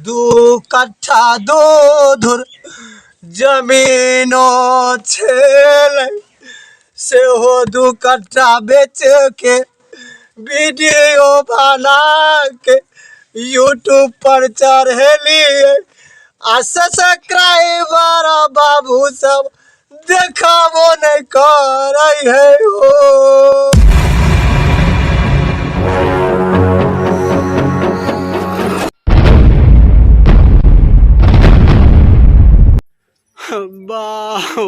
दू कट्ठा दू धुर जमीनो छेलै सेहो दू कट्ठा बेच के वीडियो बना के यूट्यूब पर चढ़ेलियै आ सब्सक्राइबर बाबू सब देखाबो नहि करै है हो। बाहो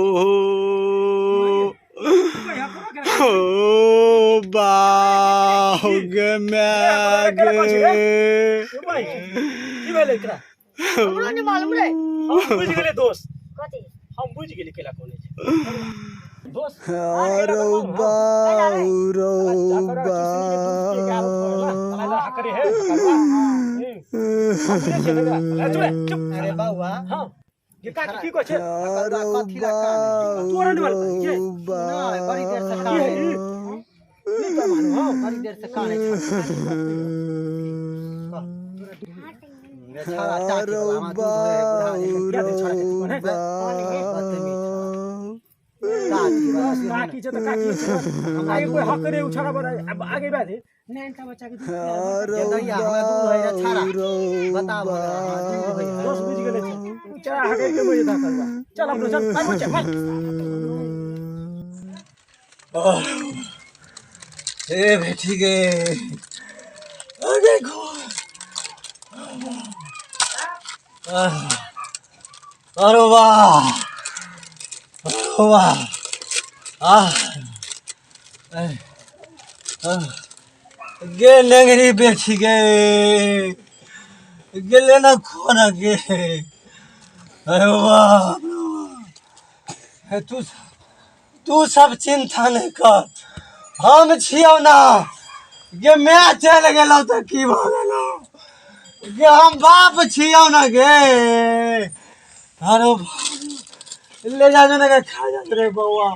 ओ बाहो गे my गे। की भेलै एकरा? हमरो नहि मालूम रे। हम बुझि गेलै दोस्त। कथी? हम बुझि गेलै केला कोने छै दोस्त। अरे बाऊ रौ बा। अरे बौआ, हाँ, ये का की कहै छै? अरे कथी ला कानै? तोरा नहि मालूम के? नहि, बड़ी देर से कानै। ई तोरा मालूम हौ? बड़ी देर से कानै छै। रे छौड़ा, टाटी वाला, हमरा दूध होय है, बुढ़ा जे किया दे छौड़ा के चिकन है? बदतमीज काकी वाला। काकी छै तऽ काकी छै। आगे कोई हक रे उ छौड़ा बड़ा अब आगे बात है नैन का बच्चा के दूध पिया। गे दैया, हमरा दूध होय रे छौड़ा, बताब हमरा, हमरा दूध होय है। दोस्त बुझि गेलै छै उ चरा हके के मजे दा करबा। चल अपनो चल, मार बच्चा मार। ए बेटी गे, अरे गो, अरे वाह, अरे वाह, आह, गे लेंगड़ी बेटी गे, गेले ना खोना गे। अरे वाह, तू तू सब चिंता नहीं कर, हम छियौ ना गे। मैं चलि गेलौ तऽ की भऽ गेलौ गे? हम बाप छियौ ना गे। अरे ले जा ना गे, खा जा रे बौआ,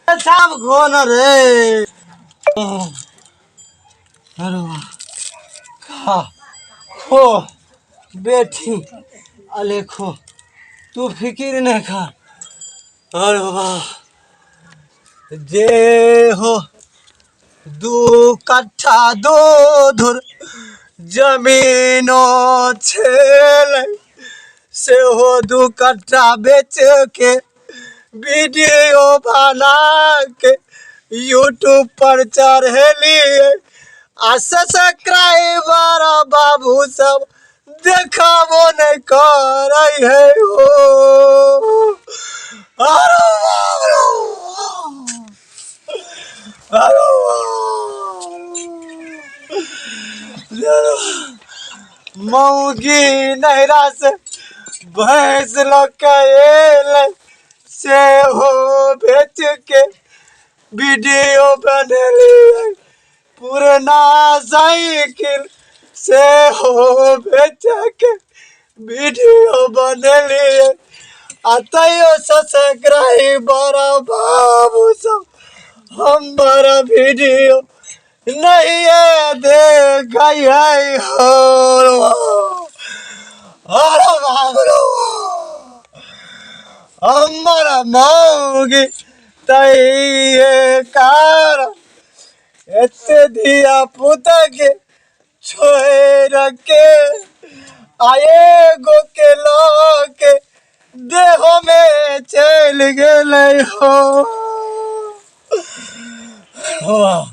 सब खो न रे। अरे वाह, खा, खो बेटी, अले खो, तू फिकिर नहीं कर। अरे वाह, जे हो दू कट्ठा दू धुर जमीनो छेलै सेहो दू कट्ठा बेच के वीडियो बना के यूट्यूब पर चढ़ेलियै आ सब्सक्राइबर बाबू सब देखाबो नहि करै है हो। अरे बाप रे, अरे बाप। मौगी नैहरा से भैंस लऽ के एलै सेहो बेच के वीडियो बनेलियै, पुरना साइकिल सेहो बेच के वीडियो बनेलियै आ तैयो सब्सक्राइबर बाबू सब हमर वीडियो नहीं देखै है हो। अरे बाप रे, हमर मौगी तैये कारण एते धिया पुता के छोड़ के आए गो के लऽ के देह में चलि गेलै हो। वाह,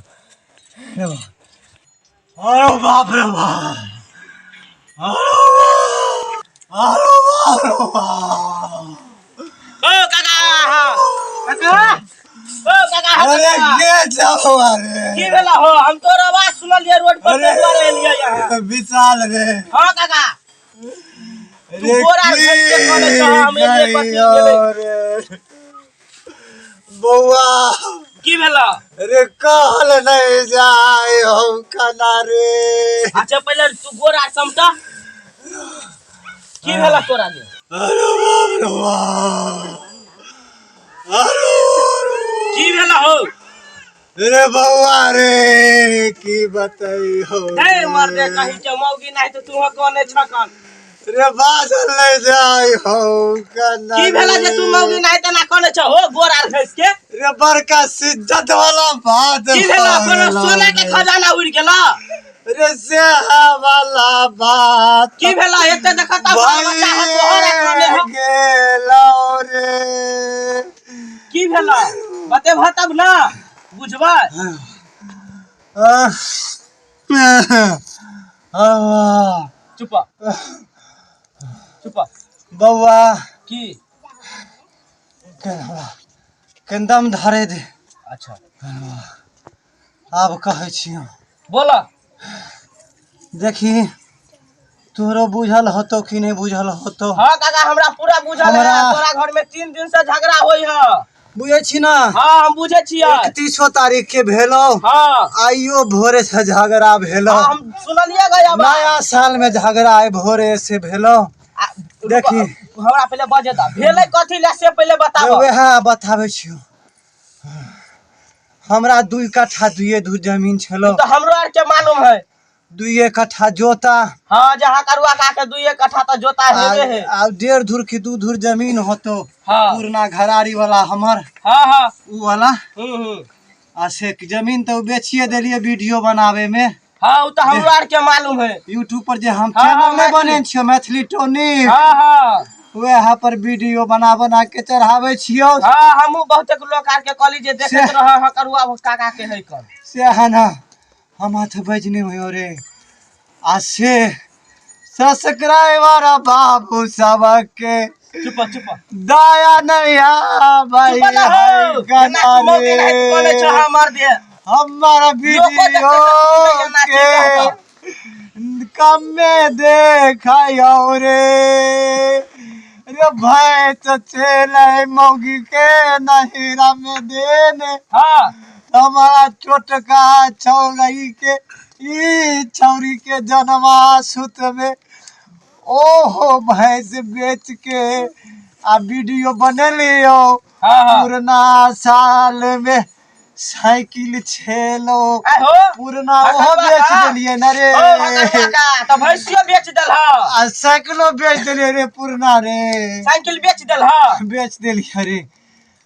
अरे बाप रे बाप, अरे बाप रे बाप। ओ काका, काका, ओ काका। अरे के जाओ अरे? की भेला हो? हम तोर आवाज सुनलियै रोड पर, ताहि दुआरे एलियै यहाँ। विशाल रे। हाँ काका। रे बोरा की भरि के करै छह, हम एलियै कथी कहियो रे बौआ? की भेला रे? कहल नहीं जाय हम कना रे। अच्छा, पहिले तू गोरा समटा, की भेला तोरा गे? अरे बाप रे बाप, अरे की भेला हो रे बौआ रे, की बतैयो हे? मर दे कहीं के मौगी, नहीं तो तू कोने छकन। रे बाजल नहीं जाय हो कना की भेला जे तू मौगी नहीं तना कोने छ हो गोर आर घैस के रे बड़का सिज्जत वाला बात की भेला भऽ कोनो गेलौ सोना के रे। खजाना उड़ गेला रे सेहा वाला बात की भेला एते देखता बाल बच्चा है तोहर आ कोने हो गेलौ रे की भेला बतेबह तब ना बुझबै आह, आह, चुप चुप बौआ की कनि दम धरे दे अच्छा आब कहै छियौ बोल देखी तोरो बुझल होतो कि नहि बुझल होतो हाँ काका हमरा पूरा बुझल है हमरा- तोरा घर में 3 दिन से झगड़ा होई है बुझै छी ना हाँ हम बुझे छियै 31 तारीख के भेलो हाँ आइयो भोरे से झगड़ा भेलो हाँ, हम सुनलिए गया नया साल में झगड़ा आइ भोरे से भेलो देखी। हमरा पहिले बजे दा भेलै कथी ले से पहिले बताबो वएह बताबै छियौ हमरा 2 कट्ठा दुए धूर जमीन छलो तो हमरो आर के मालूम है दुए कट्ठा जोता हाँ जहाँ करुआ का के दुए कट्ठा तो जोता हेबे है आ 1.5 धूर की 2 धूर जमीन होतो हाँ पुरना घरारी वाला हमर हाँ हाँ उ वाला हम्म आ से जमीन तो बेचिए देलिए वीडियो बनावे में हाँ उ तो हमरो आर के मालूम है यूट्यूब पर जे हम हाँ, चैनल हाँ, नहीं मैथिली। बने छियो मैथिली टोनी हाँ हाँ वएह पर वीडियो बना बना के चढ़ावे छियो हाँ हमहू बहुते लोग आर के कहली जे देखैत से- रह हाँ करुआ काका के है कन से है ना हम हाथ बज नहीं हुए रे आ से सब्सक्राइबर बाबू सबके चुप चुप दया नहीं आबै चुप ना हो एना तू मौगी नहीं कोने छो हमर दे हमर लोको वीडियो देखते तऽ एना की के कहतौ? कमे देखौ रे रे भाई तो चले मौगी के नहिरा में देने हाँ हमारा छोटका छौरी के ई छौरी के जनमा सुत में ओहो भैंस बेच के आ वीडियो बनेलियो हाँ हाँ पुरना साल में साइकिल छेलो आय हो पुरना ओहो हकरवा बेच का? देलिए न रे ओ हकरवा का तो भैंसियो बेच देल ह आ साइकिलो बेच देलिए रे पुरना रे साइकिल बेच देल ह बेच देलिए रे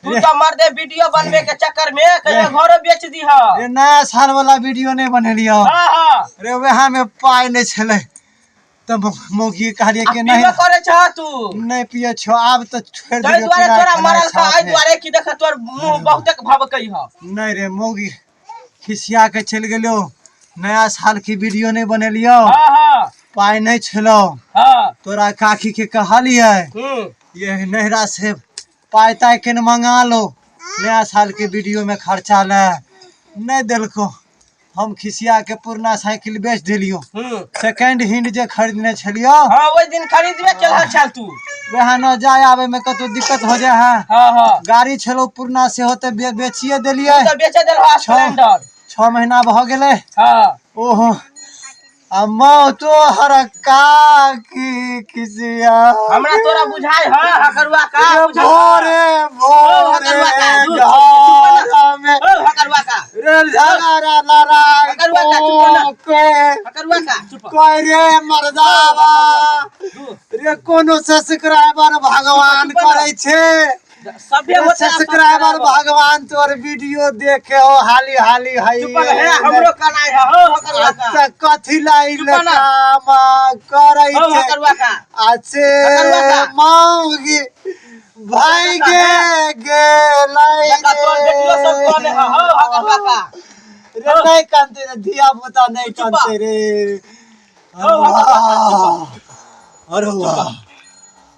तू तो मर दे वीडियो बनबे के चक्कर में कहियो घरो बेच दी ह रे नया साल वाला वीडियो नहीं बनेलियो हाँ हाँ रे वएह में पाइ नहीं छलै तऽ मौगी कहलियै आ कि नहीं पीबो करे छह तू नहीं पिए छो आब तऽ छोड़ि ताहि देलियै दुआरे पिनाइ तोरा खेनाइ मरल का एहि साफे। दुआरे कि देख तोर मुंह बहुते भभकै ह नहीं रे मौगी खिसिया के चलि गेलियो नया साल के वीडियो नहीं बनेलियो हाँ हाँ पाइ नहीं छलो हाँ तोरा काकी के कहलियै हम्म ये नैहरा से पाइ ताइ के न मंगा लो नया साल के वीडियो में खर्चा ले नहीं देलको हम खिसिया के पुरना साइकिल बेच देलियो हम्म सेकेंड हैंड जे खरीदने छलियो हाँ ओहि दिन खरीदबे केलह छल तू वएह न जाय आबे में कतौ दिक्कत हो जाए है हाँ हाँ गाड़ी छलो पुरना सेहो तऽ बेचिए देलियै तू तऽ बेचे देलह स्प्लेंडर 6 महीना भऽ गेलै हाँ ओहो आ मौतो हर काकी खिसिया हमरा तोरा बुझाय ह हकरुआ का रे बुझल भोरे ओ, हकरुआ का, भोरे दूध, घर में ओ हकरुआ का रे झगड़ा लड़ाई हकरुआ का, चुप ना। के हकरुआ का चुप कोई रे मर्दावा रे कोनो सब्सक्राइबर भगवान चुप ना। करै छै सभे होते सब्सक्राइबर भगवान तोर वीडियो देखे हो हाली हाली हई चुप हे हमरो कनाय है हो हकरुआ का अच्छा कथी लाई चुप ना। काम करै हो छै हकरुआ का अच्छे हकरुआ का। मौगी भाई गे गेलै देखा तोर बेटियो सब कहने है हो हकरुआ का रे नहीं कानते रे धिया पुता नहीं चुप। कानते रे हो हकरुआ का, चुप। अरे वाह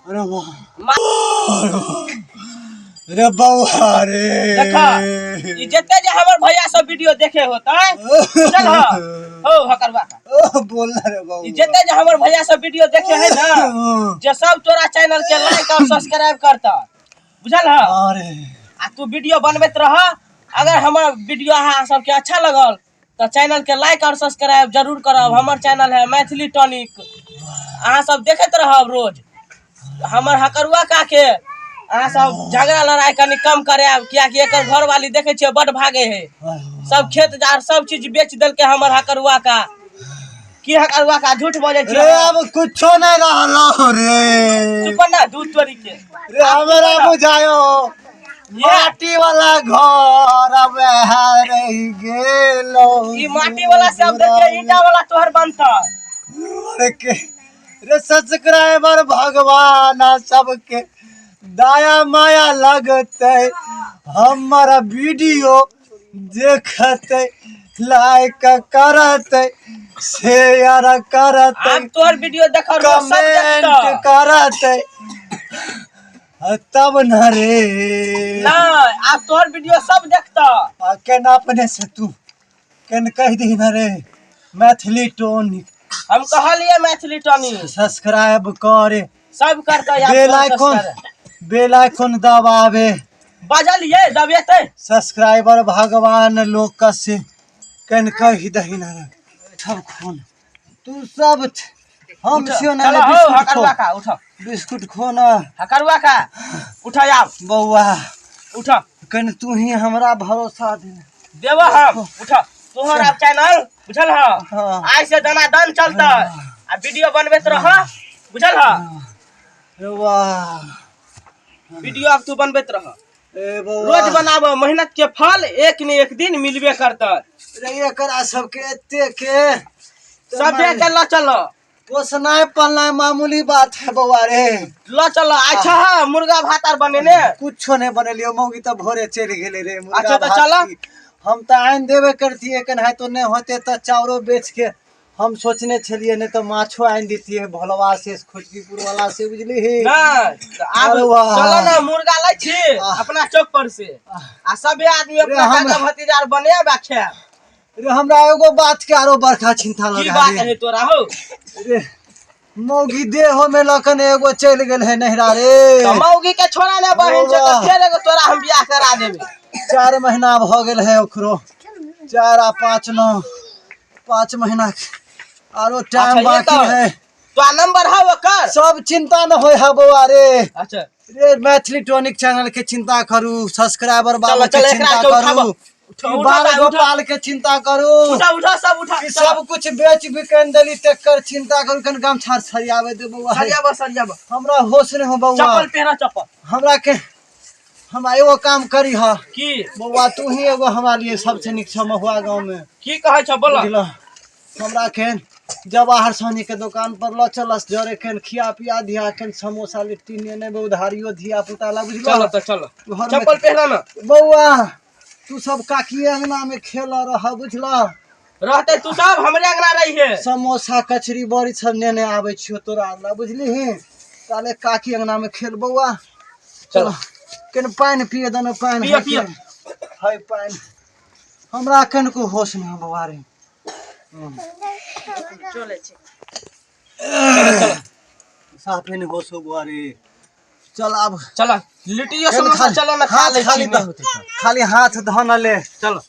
अरे वाह रे बौआ रे देखा ई जते जे हमर भैया सब वीडियो देखे होतै चल ह हो हकरवा का ओ बोल ना रे बौआ ई जते जे हमर भैया सब वीडियो देखे है ना जे सब तोरा चैनल के लाइक और सब्सक्राइब करता बुझल ह अरे आ तू वीडियो बनबैत रह अगर हमर वीडियो अहाँ सबके अच्छा लगल तऽ चैनल के लाइक और सब्सक्राइब जरूर करब हमर चैनल है मैथिली टॉनिक अहाँ सब देखैत रहब रोज हमर हकरुआ का के अहाँ सब झगड़ा लड़ाई कनि कम करायब कियाकि एकर घरवाली देखै छियै बड भागे है सब खेत जार सब चीज बेच देलकै हमर हकरुआ का की हकरुआ का झूठ बजै छी रे अब कुछो नहीं रहलो रे। चुप ना दूध तोरी के। रे हमरा बुझायो माटी वाला घर अब रह गेलो। ई माटी वाला से अब देखिए ईटा वाला तोहर बनता। अरे के रे सब्सक्राइबर भगवान सबके दाया माया लगते, हमारा वीडियो देखते, लाइक करते, शेयर करते, आब तोहर वीडियो देखर रोज सब कमेंट देखतौ। करते तब न रे। नहीं आब तोहर वीडियो सब देखतौ। आ केना अपने से तू केन कह दी न रे मैथिली टोनिक। हम कहलिए मैथिली टोनिक सब्सक्राइब करे, सब करतै। आब बेल तोहर आइकन सब्सक्राइब। बेल आइकन दबावे। बजलिए दबेतै। सब्सक्राइबर भगवान लोग से केन कह दही न रे सब खून तू सब हम छियो ना। चलो हो बिस्कुट खो, हकरुआ का उठ, बिस्कुट खो ना। हकरुआ का उठ आब बौआ उठ। कन तू ही हमरा भरोसा दे देब हम उठ। तोहर आब चैनल बुझल ह? हाँ। आइ से दनादन चलतै आ वीडियो बनबैत रह बुझल ह? वाह वीडियो आब तू बनबैत रह, ए बौआ रोज बनाब, मेहनत के फल एक ने एक दिन मिलबे करतै। रे एकरा सबके एते के सबे के ल चल, पोसनाय पालनाय मामूली बात है बौआ रे। ल चल। अच्छा है मुर्गा भात आर बनेने? कुछो नहीं बनेलियो, मौगी तऽ भोरे चलि गेलै रे। मुर्गा अच्छा, तऽ भात चल। की। हम तऽ आनि देबे करतियै, केनाहितो नहि होते तऽ चाउरो बेच के हम सोचने छलियै, नहि तऽ माछो आनि दितियै भोलवा से, खुजकीपुर वाला से, बुझलिही? नहीं तऽ आब अरे वाह। चल ना मुर्गा लै छी अपना चौक पर से आ सबे आदमी अपना हमरा- काका भतीजा आर बनेब आ खायब। रे हमरा एगो बात के आरो बड़का चिंता की लगा बात रे। है तोरा हो? रे मौगी देहो में लखन एगो चलि गेल है नहिरा रे। तऽ मौगी के छोड़ा ने बहिन छै तऽ वाह। फेर एगो तोरा हम बियाह करा देबै। 4 महीना भ गेल है ओकरो, 4 आ 5 9 5 महीना के आरो टाइम अच्छा, ये बाकी तऽ- है। तोरा नंबर है ओकर? सब चिंता न होय है बौआ रे। अच्छा रे मैथिली टॉनिक चैनल के चिंता करू, सब्सक्राइबर बाबू चलो, के चलो, एकरा चिंता के उठाबो। करू, उठा, उठा, बाल उठा। गोपाल के चिंता करू, उठा उठा सब उठा। कि सब कुछ बेच बिकन देली तेकर चिंता करू। कन गमछा सरियावे दे बौआ। सरियाबो सरियाबो। हमरा होश नहीं हो बौआ। चप्पल पहना चप्पल। हमरा के हमरा एगो काम करी हा की? बौआ, तू ही एगो हमरा लिए सबसे निक छ महुआ गांव में। की कहै छ बोल। बुझल हमरा के जवाहर सोनी के दुकान पर ल चलस जरे केन खिया पिया दिया, केन समोसा लिट्टी नेने बे उधारियो धिया पुता ला, बुझल? चलो तऽ चलो। घर में- चप्पल पहना ना। बौआ तू सब काकी अंगना में खेल रह बुझल? रहते तू सब हमरे अंगना रही है। समोसा कचरी बड़ी सब नेने आबै छियो तोरा ला, बुझलिही? ताले काकी अंगना में खेल बौआ। चलो केन पानि पिए दने पानि। पिय, है पिय। केन? है पानि। हमरा कनको होश नहीं बौआ रे। चलै छी। साफे नहीं होश हो बौआ रे। चल आब चलो लिट्टियो केन समोसा खाली- चलो ना खा हाथ लै छी खाली नहि होतै तऽ। खाली हाथ धन ले। चलो।